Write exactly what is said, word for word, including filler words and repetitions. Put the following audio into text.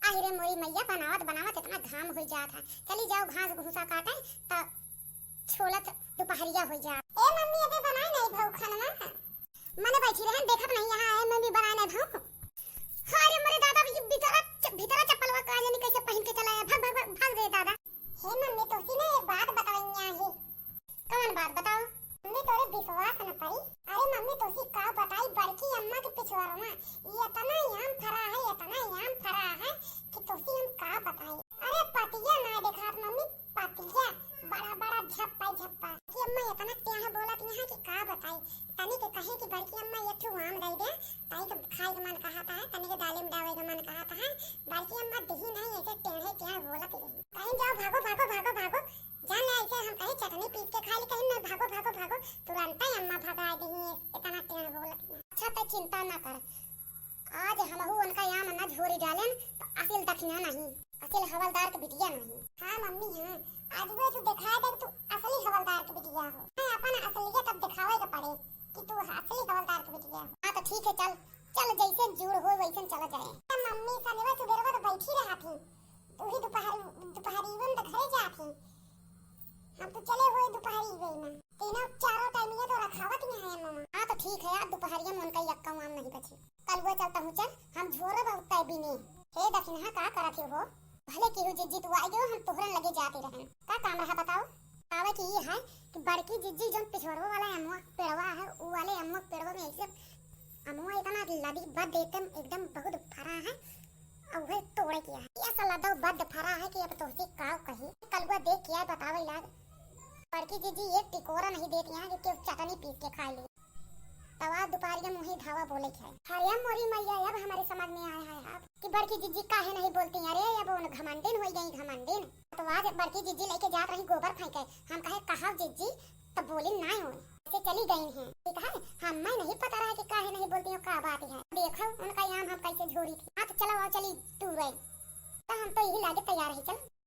अरे मोरी मैया, बनावत बनावत इतना घाम होइ जात है। चली जाओ घास भूसा काटे, त छोलत दुपहरिया होइ जात। ए मम्मी, अबे बनाए नहीं भऊ खाना? मने बैठी रहन, देखत नहीं यहाँ है, मम्मी बनाए नहीं भऊ। अरे मोरे दादा, ये भीतरा च-, भीतरा चप्पलवा का जानी कैसे पहिन के चला है। भाग, भाग, भाग, भाग रे दादा। हे मम्मी, तोसी ना एक बात बतावैया है। कौन बात बताओ? मम्मी, तोरे विश्वास न पड़ी। अरे मम्मी, तोसी का बताई, बड़की अम्मा के पिछवाड़वा ये इतना आम फरा है, इतना आम फरा है कि तोसी हम का बताई। अरे पतिया ना देखात मम्मी, पतिया बड़ा बड़ा झप्पा झप्पा। कि अम्मा इतना टेढ़ बोलत यहाँ कि का बताई। तनी के कहे कि बड़की अम्मा एक ठो आम दे दे, ताई के खाए के मन कहत है, तनी के दाली में डावे के मन कहत है। बड़की अम्मा दिही नहीं, ऐसे टेढ़े टेढ़ बोलत रही। कहीं जाओ, भागो, भागो, भागो, भागो। जान ले ऐसे हम कहीं चटनी पीस के खा ली, कहीं ना, भागो, भागो, भागो। तुरंत ही अम्मा भगा दिही, इतना टेढ़ बोलत है। अच्छा, तै चिंता ना कर, आज हमहू उनका आम ना झोरी डालेन, तो असिल दखिया नहीं। असल हवलदार के बिटिया नहीं। हाँ मम्मी, हाँ, आज वो तू दिखाए दे कि तू असली हवलदार के बिटिया हो। हाँ, अपन असलियत अब दिखावे के पड़े कि तू असली हवलदार के बिटिया हो। हाँ तो ठीक है, चल, चल जैसे जूड़ हो वैसे चला जाए। ए मम्मी, सनिवा सुबेरवा तो बैठी रहा थी, तू ही दोपहर, दोपहरीवन तो घरे जा थी, हम तो चले हुए दोपहरी गई ना, तीनों चारों टाइम ये तो रखावत ही है मम्मा। हाँ तो ठीक है यार, दोपहरिया में उनका यक्का आम नहीं बची। कलुआ चलता हूँ चल, हम झोरब अब तै बिने। हे दखिनहा, का करत ही हो? भले केहू जिज्जी तू आई गयो, हम तोहरन लगे जाते रहन। का काम रहा बताओ? आवे कि ये है कि बड़की जिज्जी जौन पिछवरवा वाला अमुआ पेड़वा है, उ वाले अमुआ पेड़वा में ऐसे अमुआ इतना लदी बद देते एकदम बहुत फरा है, और वह तोड़े किया है। ये सलादो बद फरा है कि अब तोहसे का कही। कलुआ देख किया बतावे लाग। बड़की जिज्जी एक टिकोरा नहीं देती यहाँ कि केहू चटनी पीस के खा ले। तवा दोपहरिया मुँही धावा बोले है। अरे मोरी मैया, अब हमारे समझ में आया है अब कि बड़की जिज्जी काहे नहीं बोलती। अरे अब उन घमंडिन हो गई, घमंडिन। तो आज बड़की जिज्जी लेके जात रही गोबर फेंके, हम कहे कहा जिज्जी, तो बोली नहीं हो, ऐसे चली गई हैं। ठीक है, हमें नहीं पता रहा कि काहे नहीं बोलती हो, का बात है। देखो उनका आम हम कैसे झोरी थी। हाँ तो चलो आओ, चली तू रहे, तो हम तो यही लागे तैयार है। चलो।